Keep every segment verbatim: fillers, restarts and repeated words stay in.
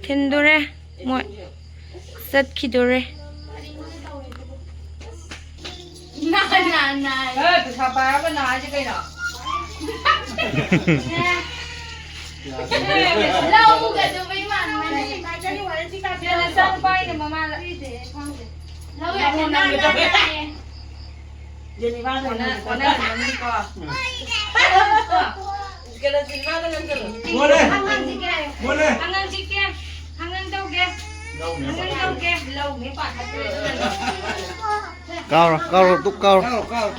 ꯊꯤꯟꯗꯣꯔꯦ ꯃꯣꯏ꯫ ꯆꯠꯈꯤꯗꯣꯔꯦ꯫ ꯅꯥ, ꯅꯥ, ꯅꯥ꯫ ꯑꯦ, ꯄꯩꯁꯥ ꯄꯥꯏꯔꯒ ꯅꯥ ꯍꯥꯏꯁꯦ ꯀꯩꯅꯣ? ꯂꯧꯒꯗꯕ ꯏꯃꯥꯟꯅꯕꯅꯤ꯫ ꯅꯆꯥꯅꯨꯄꯥꯒꯤꯅ ꯃꯃꯥꯗ꯫ ꯂꯧ ꯌꯥꯝ ꯅꯥꯟ ꯅꯥꯟ ꯅꯥꯟ꯫ ꯖꯦꯅꯤꯐꯥꯗ ꯑꯣꯟꯅ-, ꯅꯪ ꯑꯣꯟꯅꯔꯝꯃꯅꯤꯀꯣ꯫ ꯀꯩꯅꯣ, ꯖꯦꯅꯤꯐꯥꯗ ꯅꯪ ꯀꯩꯅꯣ? ꯃꯣꯏꯅꯦ꯫ ꯑꯉꯥꯡꯁꯤ ꯀꯌꯥ? ꯃꯣꯏꯅꯦ꯫ ꯑꯉꯥꯡꯁꯤ ꯀꯌꯥ? ꯑꯉꯥꯡ ꯇꯧꯒꯦ꯫ ꯂꯧꯅꯦ꯫ ꯑꯉꯥꯡ ꯇꯧꯒꯦ꯫ ꯂꯧꯅꯦ ꯄꯥꯈꯠꯇ꯭ꯔꯦ ꯑꯗꯨꯅꯅꯦ꯫ ꯀꯥꯎꯔꯣ, ꯀꯥꯎꯔꯣ, ꯗꯨꯛ ꯀꯥꯎꯔꯣ꯫ ꯀꯥꯎꯔꯣ, ꯀꯥꯎꯔꯣ꯫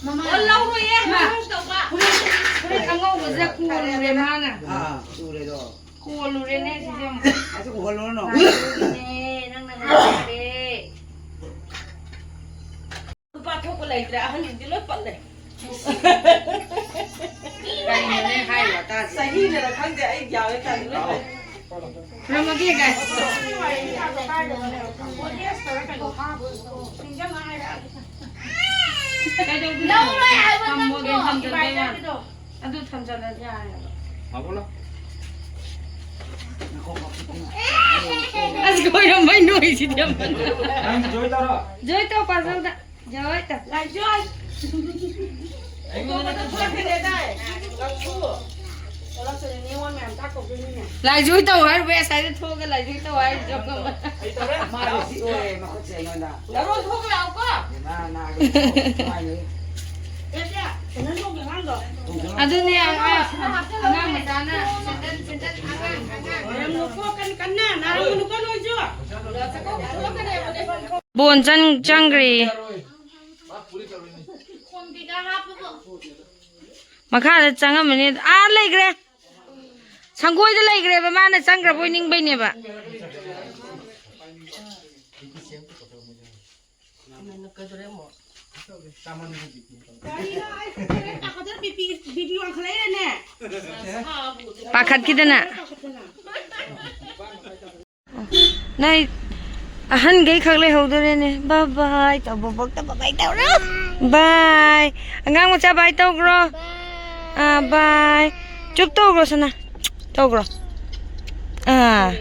ꯃꯃꯥ꯫ ꯑꯣ, ꯂꯧꯔꯣꯏꯌꯦ꯫ ꯑꯉꯥꯡ ꯇꯧꯕ꯫ ꯐꯨꯔꯤꯠ, ꯐꯨꯔꯤꯠ ꯑꯉꯧꯕꯁꯦ ꯀꯣꯜꯂꯨꯔꯦ ꯃꯥꯅ꯫ ꯑꯥ, ꯎꯔꯦꯗꯣ꯫ ꯀꯣꯜꯂꯨꯔꯦꯅꯦ ꯁꯤꯁꯦ ꯑꯃꯨꯛ꯫ ꯑꯩꯁꯨ ꯎꯍꯜꯂꯨꯔꯅꯨ꯫ ꯂꯥꯛꯇꯣꯏꯅꯦ, ꯅꯪꯅ ꯉꯥꯡꯉꯛꯑꯦ꯫ ꯅꯨꯄꯥ ꯊꯣꯛꯄ ꯂꯩꯇ꯭ꯔꯦ, ꯑꯍꯟꯁꯤꯡꯗꯤ ꯂꯣꯏ ꯄꯠꯂꯦ꯫ ꯀꯩꯅꯣꯅꯦ ꯍꯥꯏ ꯋꯥꯇꯥꯁꯦ? ꯆꯍꯤꯅꯔ ꯈꯪꯗꯦ, ꯑꯩ ꯒ꯭ꯌꯥꯟ ꯃꯦꯟ ꯇꯥꯗꯦ, ꯂꯣꯏ ꯄꯠꯂꯦ꯫ ꯈꯨꯔꯨꯝꯃꯒꯦ, ꯒꯥꯏꯁ꯫ ꯀꯩꯗꯧꯗꯣꯏꯅꯣ? ꯂꯧꯔꯣꯏ ꯍꯥꯏꯕ ꯊꯝꯃꯣꯒꯦ, ꯅꯠꯇ꯭ꯔꯣ? ꯊꯝꯖꯜꯂꯣ, ꯏꯕꯥꯏ ꯏꯕꯥꯏ꯫ ꯆꯠꯄꯗꯣ꯫ ꯑꯗꯨ ꯊꯝꯖꯜꯂꯁꯦ ꯍꯥꯏꯔꯒ꯫ ꯂꯥꯛꯑꯣ, ꯂꯥꯛꯑꯣ꯫ ꯑꯁ, ꯈꯣꯏꯔꯝꯕꯩ ꯅꯣꯏꯁꯤꯗꯤ ꯑꯃꯅ꯫ ꯅꯪ ꯖꯣꯏ ꯇꯧꯔꯣ꯫ ꯖꯣꯏ ꯇꯧ, ꯄꯥꯖꯧꯗ꯫ ꯖꯣꯏ ꯇꯧ꯫ ꯂꯥꯏꯖꯣꯏ꯫ ꯑꯩꯉꯣꯟꯗ ꯅꯠꯇꯦ꯫ ꯊꯣꯛꯂꯛꯀꯅꯤ ꯍꯥꯏꯗꯥꯏ? ꯂꯥꯛꯁꯨ꯫ ꯊꯣꯛꯂꯛꯇꯣꯏꯅꯦ, ꯅꯤꯉꯣꯜ ꯃꯌꯥꯝ ꯆꯥꯛ ꯀꯧꯗꯣꯏꯅꯤꯅꯦ꯫ ꯂꯥꯏꯖꯣꯏ ꯇꯧ ꯍꯥꯏꯔꯨꯕ, ꯉꯁꯥꯏꯗ ꯊꯣꯛꯑꯒ ꯂꯥꯏꯖꯣꯏ ꯇꯧ ꯍꯥꯏꯔꯤꯁꯦ꯫ ꯃꯥꯗꯤ ꯁꯤ ꯑꯣꯏꯔꯦ, ꯃꯈꯨꯠꯁꯦ ꯑꯩꯉꯣꯟꯗ꯫ ꯂꯥꯔꯣꯟ ꯊꯣꯛꯄ ꯂꯥꯛꯑꯣꯀꯣ꯫ ꯃꯥ ꯅꯥꯒꯅꯤ꯫ ꯃꯥꯅꯤ꯫ ꯑꯗꯨꯅꯦ, ꯑꯉꯥꯡ, ꯑꯉꯥꯡ ꯃꯆꯥꯅ ꯁꯦꯟꯗꯟ, ꯁꯦꯟꯗꯟ, ꯑꯉꯥꯡ, ꯑꯉꯥꯡ꯫ ꯕꯣꯟ ꯆꯪ-, ꯆꯪꯈ꯭ꯔꯦ꯫ ꯃꯈꯥꯗ ꯆꯪꯉꯝꯃꯅꯤ꯫ ꯑꯥ ꯂꯩꯈ꯭ꯔꯦ꯫ ꯁꯪꯒꯣꯏꯗ ꯂꯩꯈ꯭ꯔꯦꯕ, ꯃꯥꯅ ꯆꯪꯈ꯭ꯔꯕꯣꯏ ꯅꯤꯡꯕꯩꯅꯦꯕ꯫ ꯄꯥꯈꯠꯈꯤꯗꯅ꯫ ꯅꯣꯏ ꯑꯍꯟꯈꯩ ꯈꯛ ꯂꯩꯍꯧꯗꯣꯔꯦꯅꯦ꯫ ꯕꯥꯏ ꯕꯥꯏ ꯇꯧ, ꯕꯣꯕꯣꯛꯇ ꯕꯥꯏ ꯕꯥꯏ ꯇꯧꯔꯣ꯫ ꯕꯥꯏ꯫ ꯑꯉꯥꯡ ꯃꯆꯥ ꯕꯥꯏ ꯇꯧꯈ꯭ꯔꯣ꯫ ꯑꯥ, ꯕꯥꯏ꯫ ꯆꯨꯞ ꯇꯧꯈ꯭ꯔꯣ, ꯁꯅꯥ꯫ ꯇꯧꯈ꯭ꯔꯣ꯫ ꯑꯥ꯫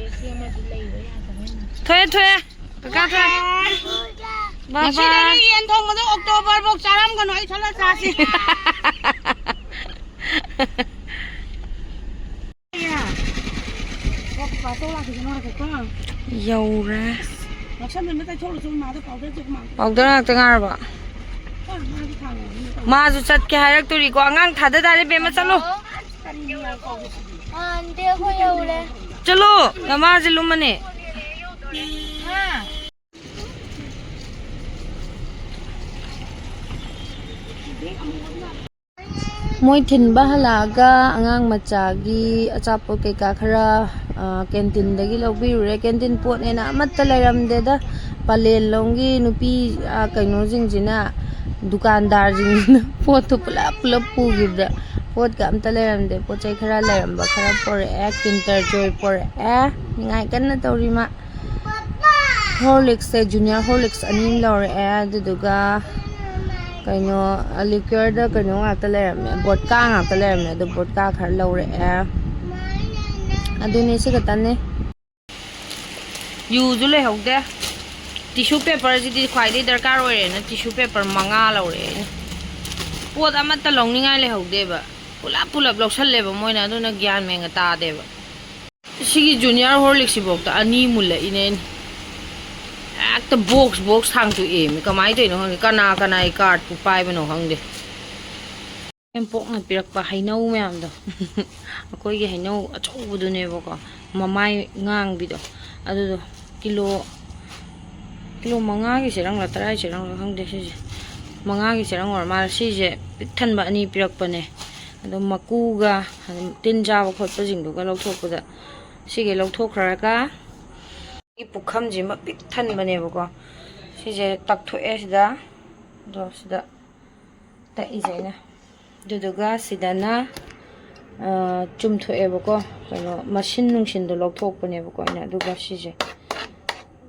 ꯊꯣꯛꯑꯦ, ꯊꯣꯛꯑꯦ꯫ ꯀꯀꯥ ꯊꯣꯛꯑꯦ꯫ ꯕꯥꯏ ꯉꯁꯤꯗꯒꯤ ꯕꯥꯏ꯫ ꯌꯦꯟ ꯊꯣꯡꯕꯗꯣ ꯑꯣꯛꯇꯣꯕꯔ ꯐꯥꯎ ꯆꯥꯔꯝꯒꯅꯨ, ꯑꯩ ꯊꯣꯛꯂꯛ ꯆꯥꯁꯤ꯫ ꯌꯧꯔꯦ꯫ ꯉꯛꯁꯝꯗ ꯑꯝꯇ ꯇꯩꯊꯣꯛꯎꯔꯣ, ꯆꯨꯝ ꯃꯥꯗ ꯄꯥꯎꯗꯔ ꯆꯨꯝ ꯃꯥꯗ꯫ ꯄꯥꯎꯗꯔ ꯉꯥꯛꯇ ꯉꯥꯏꯔꯕ? ꯑ, ꯃꯥꯗꯤ ꯊꯥꯡꯉꯦ꯫ ꯃꯥꯁꯨ ꯆꯠꯀꯦ ꯍꯥꯏꯔꯛꯇꯣꯔꯤꯀꯣ꯫ ꯑꯉꯥꯡ ꯊꯥꯗ ꯇꯥꯔꯦ, ꯕꯦꯝꯃ, ꯆꯠꯂꯣ꯫ ꯑꯥ, ꯑꯟꯇꯤ, ꯑꯩꯈꯣꯏ ꯌꯧꯔꯦ꯫ ꯆꯠꯂꯣ, ꯅꯃꯥꯁꯦ ꯂꯨꯝꯃꯅꯤ꯫ ꯍꯥ? ꯃꯣꯏ ꯊꯤꯟꯕ ꯍꯜꯂꯛꯑꯒ ꯑꯉꯥꯡ ꯃꯆꯥꯒꯤ ꯑꯆꯥꯄꯣꯠ ꯀꯩꯀꯥ ꯈꯔ, ꯑ, ꯀꯦꯟꯇꯤꯟꯗꯒꯤ ꯂꯧꯕꯤꯔꯨꯔꯦ꯫ ꯀꯦꯟꯇꯤꯟ ꯄꯣꯠꯅꯦꯅ ꯑꯃꯠꯇ ꯂꯩꯔꯝꯗꯦꯗ꯫ ꯄꯂꯦꯟꯂꯣꯝꯒꯤ ꯅꯨꯄꯤ, ꯑ, ꯀꯩꯅꯣꯁꯤꯡꯁꯤꯅ, ꯗꯨꯀꯥꯟꯗꯥꯔꯁꯤꯡꯁꯤꯅ ꯄꯣꯠꯇꯣ ꯄꯨꯂꯞ ꯄꯨꯂꯞ ꯄꯨꯈꯤꯕꯗ ꯄꯣꯠꯀ ꯑꯝꯇ ꯂꯩꯔꯝꯗꯦ꯫ ꯄꯣꯠ ꯆꯩ ꯈꯔ ꯂꯩꯔꯝꯕ ꯈꯔ ꯄꯣꯔꯛꯑꯦ꯫ Kinder Joy ꯄꯣꯔꯛꯑꯦ꯫ ꯅꯤꯡꯉꯥꯏ ꯀꯟꯅ ꯇꯧꯔꯤ ꯃꯥ꯫ Horlicks ꯁꯦ, Junior Horlicks ꯑꯅꯤ ꯑꯃ ꯂꯧꯔꯛꯑꯦ꯫ ꯑꯗꯨꯗꯨꯒ ꯀꯩꯅꯣ, liquor ꯗ ꯀꯩꯅꯣ ꯉꯥꯛꯇ ꯂꯩꯔꯝꯃꯦ, vodka ꯉꯥꯛꯇ ꯂꯩꯔꯝꯃꯦ꯫ ꯑꯗꯣ vodka ꯈꯔ ꯂꯧꯔꯛꯑꯦ꯫ ꯑꯗꯨꯅꯦ, ꯁꯤ ꯈꯛꯇꯅꯦ꯫ ꯌꯨꯁꯨ ꯂꯩꯍꯧꯗꯦ꯫ Tissue paper ꯁꯤꯗꯤ ꯈ꯭ꯋꯥꯏꯗꯒꯤ ꯗꯔꯀꯥꯔ ꯑꯣꯏꯔꯦꯅ tissue paper ꯃꯉꯥ ꯂꯧꯔꯛꯑꯦ ꯑꯩꯅ꯫ ꯄꯣꯠ ꯑꯃꯠꯇ ꯂꯧꯅꯤꯡꯉꯥꯏ ꯂꯩꯍꯧꯗꯦꯕ꯫ ꯄꯨꯂꯞ ꯄꯨꯂꯞ ꯂꯧꯁꯜꯂꯦꯕ ꯃꯣꯏꯅ, ꯑꯗꯨꯅ ꯒ꯭ꯌꯥꯟ ꯃꯦꯟꯒ ꯇꯥꯗꯦꯕ꯫ ꯁꯤꯒꯤ Junior Horlicks ꯁꯤꯐꯧꯗ ꯑꯅꯤ ꯃꯨꯜꯂꯛꯏꯅꯦ ꯑꯩꯅ꯫ ꯍꯦꯛꯇ box box ꯊꯥꯡꯇꯣꯛꯑꯦꯃꯤ꯫ ꯀꯃꯥꯏꯅ ꯇꯧꯔꯤꯅꯣ ꯈꯪꯗꯦ꯫ ꯀꯅꯥ ꯀꯅꯥꯒꯤ card ꯄꯨ ꯄꯥꯏꯕꯅꯣ ꯈꯪꯗꯦ꯫ ꯏꯅꯦꯝꯄꯣꯛꯅ ꯄꯤꯔꯛꯄ ꯍꯩꯅꯧ ꯃꯌꯥꯝꯗꯣ꯫ ꯑꯩꯈꯣꯏꯒꯤ ꯍꯩꯅꯧ ꯑꯆꯧꯕꯗꯨꯅꯦꯕꯀꯣ, ꯃꯃꯥꯏ ꯉꯥꯡꯕꯤꯗꯣ꯫ ꯑꯗꯨꯗꯣ ꯀꯤꯂꯣ, ꯀꯤꯂꯣ ꯃꯉꯥꯒꯤ ꯆꯦꯔꯪꯂ ꯇꯔꯥꯒꯤ ꯆꯦꯔꯪꯂ ꯈꯪꯗꯦ ꯁꯤꯁꯦ꯫ ꯃꯉꯥꯒꯤ ꯆꯦꯔꯪ ꯑꯣꯏꯔ ꯃꯥꯜꯂꯦ꯫ ꯁꯤꯁꯦ ꯄꯤꯛ ꯊꯟꯕ ꯑꯅꯤ ꯄꯤꯔꯛꯄꯅꯦ꯫ ꯑꯗꯣ ꯃꯀꯨꯒ ꯑꯗꯨꯝ ꯇꯤꯟ ꯆꯥꯕ ꯈꯣꯠꯄꯁꯤꯡꯗꯨꯒ ꯂꯧꯊꯣꯛꯄꯗ ꯁꯤꯒꯤ ꯂꯧꯊꯣꯛꯈ꯭ꯔꯒ ꯁꯤꯒꯤ ꯄꯨꯈꯝꯁꯤꯃ ꯄꯤꯛ ꯊꯟꯕꯅꯦꯕꯀꯣ꯫ ꯁꯤꯁꯦ ꯇꯛꯊꯣꯛꯑꯦ ꯁꯤꯗ꯫ ꯑꯗꯣ ꯁꯤꯗ ꯇꯛꯏꯁꯦ ꯑꯩꯅ꯫ ꯑꯗꯨꯗꯨꯒ ꯁꯤꯗꯅ, ꯑ, ꯆꯨꯝꯊꯣꯛꯑꯦꯕꯀꯣ꯫ ꯀꯩꯅꯣ, ꯃꯁꯤꯟ ꯅꯨꯡꯁꯤꯟꯗꯣ ꯂꯧꯊꯣꯛꯄꯅꯦꯕꯀꯣ ꯑꯩꯅ꯫ ꯑꯗꯨꯒ ꯁꯤꯁꯦ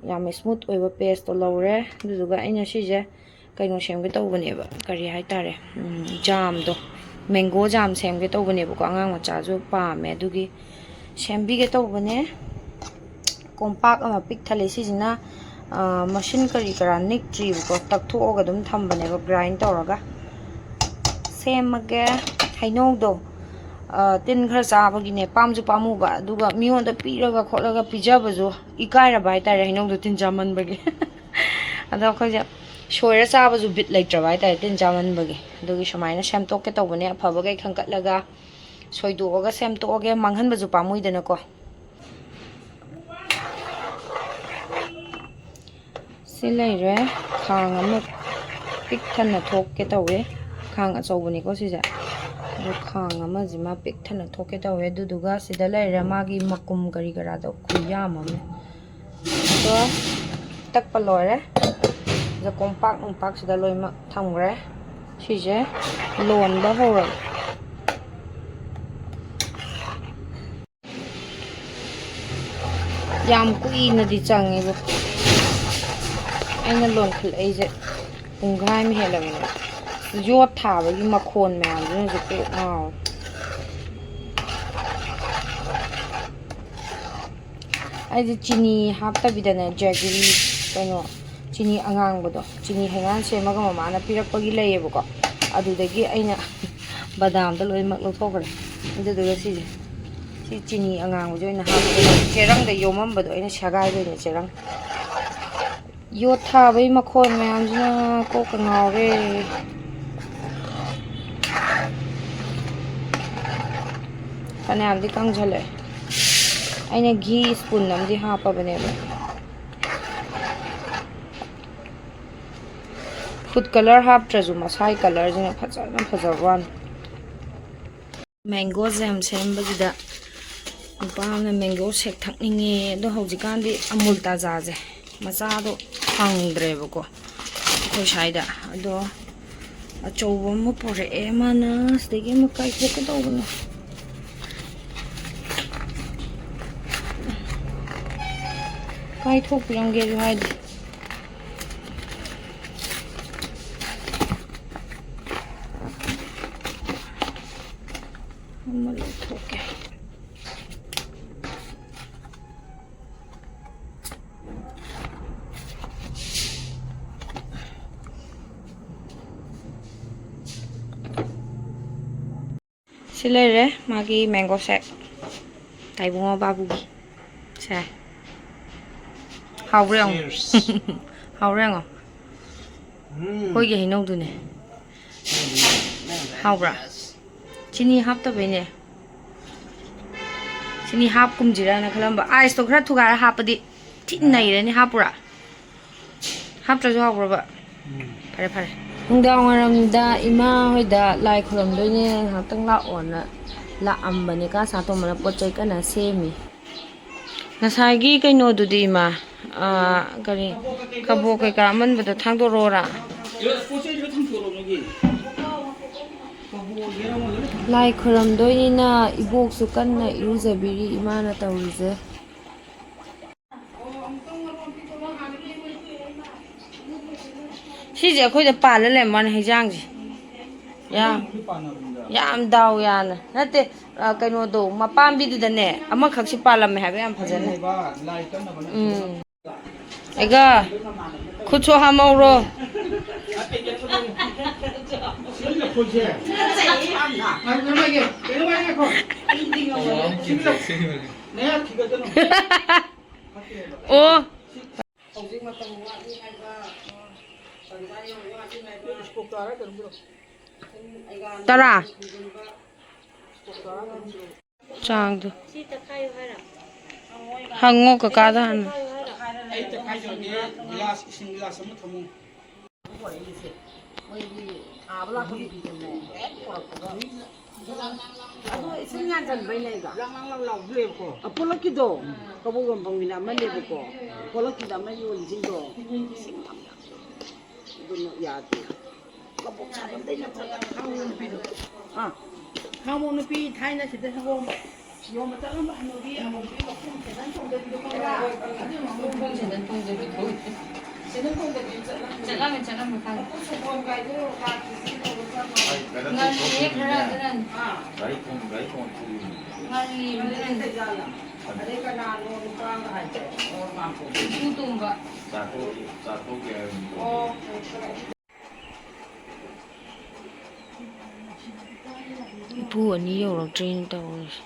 ꯌꯥꯝ smooth ꯑꯣꯏꯕ paste ꯇꯣ ꯂꯧꯔꯦ꯫ ꯑꯗꯨꯗꯨꯒ ꯑꯩꯅ ꯁꯤꯁꯦ ꯀꯩꯅꯣ ꯁꯦꯝꯒꯦ ꯇꯧꯕꯅꯦꯕ, ꯀꯔꯤ ꯍꯥꯏꯇꯥꯔꯦ, ꯎꯝ, ꯖꯥꯝꯗꯣ, mango ꯖꯥꯝ ꯁꯦꯝꯒꯦ ꯇꯧꯕꯅꯦꯕꯀꯣ꯫ ꯑꯉꯥꯡ ꯃꯆꯥꯁꯨ ꯄꯥꯝꯃꯦ, ꯑꯗꯨꯒꯤ ꯁꯦꯝꯕꯤꯒꯦ ꯇꯧꯕꯅꯦ꯫ ꯀꯣꯝꯄꯥꯛ ꯑꯃ ꯄꯤꯛ ꯊꯜꯂꯦ꯫ ꯁꯤꯁꯤꯅ ꯃꯁꯤꯟ ꯀꯔꯤ ꯀꯔꯥ ꯅꯤꯛꯇ꯭ꯔꯤꯕꯀꯣ, ꯇꯛꯊꯣꯛꯑꯒ ꯑꯗꯨꯝ ꯊꯝꯕꯅꯦꯕ, ꯒ꯭ꯔꯥꯏꯟ ꯇꯧꯔꯒ꯫ ꯁꯦꯝꯃꯒꯦ꯫ ꯍꯩꯅꯧꯗꯣ ꯇꯤꯟ ꯈꯔ ꯆꯥꯕꯒꯤꯅꯦ, ꯄꯥꯝꯁꯨ ꯄꯥꯝꯃꯨꯕ, ꯑꯗꯨꯒ ꯃꯤꯉꯣꯟꯗ ꯄꯤꯔꯒ ꯈꯣꯠꯂꯒ ꯄꯤꯖꯕꯁꯨ ꯏꯀꯥꯏꯔꯕ ꯍꯥꯏꯇꯥꯔꯦ, ꯍꯩꯅꯧꯗꯣ ꯇꯤꯟ ꯆꯥꯃꯟꯕꯒꯤ꯫ ꯑꯗꯣ ꯑꯩꯈꯣꯏꯁꯦ ꯁꯣꯏꯔ ꯆꯥꯕꯁꯨ ꯕꯤꯠ ꯂꯩꯇ꯭ꯔꯕ ꯍꯥꯏꯇꯥꯔꯦ, ꯇꯤꯟ ꯆꯥꯃꯟꯕꯒꯤ꯫ ꯑꯗꯨꯒꯤ ꯁꯨꯃꯥꯏꯅ ꯁꯦꯝꯗꯣꯛꯀꯦ ꯇꯧꯕꯅꯦ, ꯑꯐꯕꯈꯩ ꯈꯟꯀꯠꯂꯒ ꯁꯣꯏꯗꯣꯛꯑꯒ ꯁꯦꯝꯗꯣꯛꯑꯒꯦ, ꯃꯥꯡꯍꯟꯕꯁꯨ ꯄꯥꯝꯃꯨꯏꯗꯅꯀꯣ꯫ ꯁꯤ ꯂꯩꯔꯦ꯫ ꯈꯥꯡ ꯑꯃ ꯄꯤꯛ ꯊꯟꯅ ꯊꯣꯛꯀꯦ ꯇꯧꯋꯦ꯫ ꯈꯥꯡ ꯑꯆꯧꯕꯅꯤꯀꯣ ꯁꯤꯁꯦ꯫ ꯑꯗꯣ ꯈꯥꯡ ꯑꯃꯁꯤꯃ ꯄꯤꯛ ꯊꯟꯅ ꯊꯣꯛꯀꯦ ꯇꯧꯋꯦ꯫ ꯑꯗꯨꯗꯨꯒ ꯁꯤꯗ ꯂꯩꯔꯦ ꯃꯥꯒꯤ ꯃꯀꯨꯝ ꯀꯔꯤ ꯀꯔꯥꯗꯣ ꯈꯨꯌꯥꯝ ꯑꯃ꯫ ꯑꯗꯣ ꯇꯛꯄ ꯂꯣꯏꯔꯦ꯫ ꯑꯗꯣ ꯀꯣꯝꯄꯥꯛ ꯅꯨꯡꯄꯥꯛꯁꯤꯗ ꯂꯣꯏꯅꯃꯛ ꯊꯝꯈ꯭ꯔꯦ꯫ ꯁꯤꯁꯦ ꯂꯣꯟꯕ ꯍꯧꯔꯒꯦ꯫ ꯌꯥꯝ ꯀꯨꯏꯅꯗꯤ ꯆꯪꯉꯦꯕ꯫ ꯑꯩꯅ ꯂꯣꯟꯈꯠꯂꯛꯏꯁꯦ ꯄꯨꯡꯈꯥꯏ ꯑꯃ ꯍꯦꯜꯂꯕꯅꯦ꯫ ꯌꯣꯠ ꯊꯥꯕꯒꯤ ꯃꯈꯣꯟ ꯃꯌꯥꯝꯗꯨꯅꯁꯨ ꯀꯣꯛ ꯉꯥꯎꯋꯦ꯫ ꯑꯩꯁꯦ ꯆꯤꯅꯤ ꯍꯥꯞꯇꯕꯤꯗꯅꯦ, ꯖꯦꯒꯔꯤ, ꯀꯩꯅꯣ, ꯆꯤꯅꯤ ꯑꯉꯥꯡꯕꯗꯣ, ꯆꯤꯅꯤ ꯍꯩꯉꯥꯟ ꯁꯦꯝꯃꯒ ꯃꯃꯥꯅ ꯄꯤꯔꯛꯄꯒꯤ ꯂꯩꯌꯦꯕꯀꯣ꯫ ꯑꯗꯨꯗꯒꯤ ꯑꯩꯅ ꯕꯗꯥꯝꯗꯣ ꯂꯣꯏꯅꯃꯛ ꯂꯧꯊꯣꯛꯈ꯭ꯔꯦ꯫ ꯑꯗꯨꯗꯨꯒ ꯁꯤꯁꯦ, ꯁꯤ ꯆꯤꯅꯤ ꯑꯉꯥꯡꯕꯁꯦ ꯑꯣꯏꯅ ꯍꯥꯞꯄꯒꯦ꯫ ꯆꯦꯔꯪꯗ ꯌꯣꯝꯃꯝꯕꯗꯣ ꯑꯩꯅ ꯁꯦꯒꯥꯏꯕꯩꯅꯦ, ꯆꯦꯔꯪ꯫ ꯌꯣꯠ ꯊꯥꯕꯩ ꯃꯈꯣꯟ ꯃꯌꯥꯝꯁꯤꯅ ꯀꯣꯛꯀ ꯉꯥꯎꯔꯦ꯫ ꯐꯅꯌꯥꯝꯗꯤ ꯀꯪꯁꯤꯜꯂꯛꯑꯦ꯫ ꯑꯩꯅ ꯘꯤ ꯁ꯭ꯄꯨꯟ ꯑꯃꯗꯤ ꯍꯥꯞꯄꯕꯅꯦꯕ꯫ ꯐꯨꯗ ꯀꯂꯔ ꯍꯥꯞꯇ꯭ꯔꯁꯨ ꯃꯁꯥꯒꯤ ꯀꯂꯔꯁꯤꯅ ꯐꯖꯅ ꯐꯖꯕ ꯋꯥꯅꯤ꯫ ꯃꯦꯡꯒꯣ ꯖꯦꯝ ꯁꯦꯝꯕꯁꯤꯗ ꯅꯨꯄꯥ ꯑꯃꯅ ꯃꯦꯡꯒꯣ ꯁꯦꯛ ꯊꯛꯅꯤꯡꯉꯦ꯫ ꯑꯗꯣ ꯍꯧꯖꯤꯛꯀꯥꯟꯗꯤ ꯑꯃꯨꯜ ꯇꯥꯖꯥꯁꯦ ꯃꯆꯥꯗꯣ ꯐꯪꯗ꯭ꯔꯦꯕꯀꯣ ꯑꯩꯈꯣꯏ ꯁ꯭ꯋꯥꯏꯗ꯫ ꯑꯗꯣ ꯑꯆꯧꯕ ꯑꯃ ꯄꯨꯔꯛꯑꯦ ꯃꯥꯅ꯫ ꯁꯤꯗꯒꯤ ꯑꯃ ꯀꯥꯏꯊꯣꯛꯀꯦ ꯇꯧꯕꯅꯦ꯫ ꯀꯥꯏꯊꯣꯛꯄꯤꯔꯝꯒꯦꯁꯨ ꯍꯥꯏꯗꯦ꯫ ꯑꯃ ꯂꯧꯊꯣꯛꯀꯦ꯫ ꯁꯤ ꯂꯩꯔꯦ ꯃꯥꯒꯤ mango shake꯫ ꯇꯥꯏꯕꯨꯡꯉꯣ ꯕꯥꯕꯨꯒꯤ꯫ ꯁꯦ꯫ ꯍꯥꯎꯕ꯭ꯔꯥ ꯌꯦꯡꯉꯣ꯫ Cheers꯫ ꯍꯥꯎꯕ꯭ꯔꯥ ꯌꯦꯡꯉꯣ꯫ ꯎꯝ꯫ ꯑꯩꯈꯣꯏꯒꯤ ꯍꯩꯅꯧꯗꯨꯅꯦ꯫ ꯍꯥꯎꯕ꯭ꯔꯥ? ꯆꯤꯅꯤ ꯍꯥꯞꯇꯕꯩꯅꯦ꯫ ꯆꯤꯅꯤ ꯍꯥꯞꯀꯨꯝꯁꯤꯔꯅ ꯈꯜꯂꯝꯕ꯫ Ice ꯇꯣ ꯈꯔ ꯊꯨꯒꯥꯏꯔ ꯍꯥꯞꯄꯗꯤ ꯊꯤ ꯅꯩꯔꯅꯤ꯫ ꯍꯥꯞꯄꯨꯔꯥ? ꯍꯥꯞꯇ꯭ꯔꯁꯨ ꯍꯥꯎꯕ꯭ꯔꯕ? ꯎꯝ꯫ ꯐꯔꯦ, ꯐꯔꯦ꯫ ꯅꯨꯡꯗꯥꯡ ꯋꯥꯏꯔꯝꯗ ꯏꯃꯥ ꯍꯣꯏꯗ ꯂꯥꯏ ꯈꯨꯔꯝꯗꯣꯏꯅꯦ, ꯉꯥꯏꯍꯥꯛꯇꯪ ꯂꯥꯛꯑꯣꯅ ꯂꯥꯛꯑꯝꯕꯅꯦ꯫ ꯀꯥ ꯁꯥꯇꯣꯝꯕꯅ ꯄꯣꯠ ꯆꯩ ꯀꯟꯅ ꯁꯦꯝꯃꯤ꯫ ꯉꯁꯥꯏꯒꯤ ꯀꯩꯅꯣꯗꯨꯗꯤ ꯏꯃꯥ, ꯑꯥ, ꯀꯔꯤ, ꯀꯕꯣꯛ ꯀꯩꯀꯥ ꯑꯃꯟꯕꯗꯣ ꯊꯥꯡꯗꯣꯔꯛꯑꯣꯔꯥ? ꯂꯥꯏ ꯈꯨꯔꯝꯗꯣꯏꯅꯤꯅ ꯏꯕꯣꯛꯁꯨ ꯀꯟꯅ ꯏꯔꯨꯖꯕꯤꯔꯤ ꯏꯃꯥꯅ ꯇꯧꯔꯤꯁꯦ꯫ ꯁꯤꯁꯦ ꯑꯩꯈꯣꯏꯗ ꯄꯥꯜꯂ ꯂꯩꯔꯝꯕ ꯋꯥꯅꯤ ꯍꯩꯖꯥꯡꯁꯦ꯫ ꯌꯥꯝ, ꯌꯥꯝ ꯗꯥꯎ ꯌꯥꯅ꯫ ꯅꯠꯇꯦ, ꯑ, ꯀꯩꯅꯣꯗꯣ, ꯃꯄꯥꯝꯕꯤꯗꯨꯗꯅꯦ, ꯑꯃꯈꯛꯁꯤ ꯄꯥꯜꯂꯝꯃꯦ ꯍꯥꯏꯕ, ꯌꯥꯝ ꯐꯖꯅ꯫ ꯎꯝ꯫ ꯑꯩꯒ ꯈꯨꯠꯁꯨ ꯍꯥꯝꯍꯧꯔꯣ꯫ ꯑꯣ꯫ ꯇꯔꯥ꯫ ꯆꯥꯡꯗꯣ꯫ ꯍꯪꯉꯣ ꯀꯀꯥꯗ ꯍꯥꯟꯅ꯫ ꯑꯩ ꯇꯪꯈꯥꯏ ꯇꯧꯔꯒꯦ, ꯒꯤꯂꯥꯁ, ꯏꯁꯤꯡ ꯒꯤꯂꯥꯁ ꯑꯃ ꯊꯝꯃꯨ꯫ ꯃꯣꯏꯒꯤ ꯊꯥꯕ ꯂꯥꯛꯄ ꯅꯨꯄꯤꯗꯨꯅꯦ, ꯍꯦꯛ ꯄꯨꯔꯛꯄꯒ꯫ ꯑꯗꯣ ꯏꯁꯤꯡ ꯌꯥꯟꯁꯤꯟꯕꯩꯅꯦ ꯑꯩꯗꯣ꯫ ꯂꯥꯡ ꯂꯥꯡ ꯂꯥꯡ ꯂꯥꯎꯕ ꯂꯩꯌꯦꯕꯀꯣ꯫ ꯑ, ꯄꯣꯂꯛꯀꯤꯗꯣ꯫ ꯎꯝ꯫ ꯀꯕꯣꯛ ꯌꯣꯟꯐꯝꯒꯤꯅ ꯑꯃꯅꯦꯕꯀꯣ꯫ ꯄꯣꯂꯛꯀꯤꯗ ꯑꯃ ꯌꯣꯜꯂꯤꯁꯤꯡꯗꯣ꯫ ꯏꯁꯤꯡ ꯌꯥꯝ ꯌꯥꯎꯋꯦ꯫ ꯑꯗꯨꯅ ꯌꯥꯗꯦ꯫ ꯀꯕꯣꯛ ꯁꯥꯕꯝꯗꯩ ꯅꯠꯇ꯭ꯔꯒ ꯈꯥꯡꯉꯕꯣꯛ ꯅꯨꯄꯤꯗꯣ꯫ ꯑꯥ꯫ ꯈꯥꯡꯉꯕꯣꯛ ꯅꯨꯄꯤ ꯊꯥꯏꯅ ꯁꯤꯗ ꯁꯪꯒꯣꯝ ꯌꯣꯟꯕ ꯆꯠꯂꯝꯕ ꯍꯅꯨꯕꯤ ꯑꯃꯨꯕꯤ ꯃꯈꯣꯡ ꯁꯦꯟꯗꯟ ꯇꯣꯡꯗꯕꯤꯗꯣ ꯈꯪꯕ꯭ꯔꯥ? ꯑꯗꯨ ꯃꯈꯣꯡ ꯁꯦꯟꯗꯟ ꯇꯣꯡꯗꯕꯤꯗꯣ꯫ ꯁꯦꯟꯗꯟ ꯇꯣꯡꯗꯕꯤ ꯆꯠꯂꯝꯃꯦ꯫ ꯆꯠꯂꯝꯃꯦ, ꯆꯠꯂꯝꯃꯦ, ꯈꯪꯉꯦ꯫ ꯃꯈꯣꯡ ꯁꯦꯟꯗꯣꯟ ꯀꯥꯏꯗꯣ ꯂꯥꯛꯇ꯭ꯔꯤꯁꯤ ꯀꯩꯗꯧꯕ ꯖꯥꯠꯅꯣ? ꯉꯜꯂꯤꯌꯦ ꯈꯔ ꯑꯗꯨꯅꯅꯦ꯫ ꯑꯥ꯫ ꯒꯥꯔꯤ ꯊꯣꯡ-, ꯒꯥꯔꯤ ꯊꯣꯡ ꯊꯤꯜꯂꯤꯅꯤ꯫ ꯉꯜꯂꯤꯕ ꯑꯗꯨꯅꯅꯦ꯫ ꯑꯗꯩ ꯀꯅꯥꯅꯣ ꯅꯨꯄꯥ ꯑꯃ ꯍꯥꯏꯁꯦ? ꯑꯣ, ꯃꯥ ꯀꯧꯕ꯫ ꯏꯄꯨ ꯇꯣꯝꯕ꯫ ꯆꯥꯊꯣꯛ-, ꯆꯥꯊꯣꯛꯀꯦ ꯍꯥꯏꯕꯅꯤ꯫ ꯑꯣ꯫ ꯏꯄꯨ ꯑꯅꯤ ꯌꯧꯔꯛꯇ꯭ꯔꯤꯅ ꯇꯧꯔꯤꯁꯦ꯫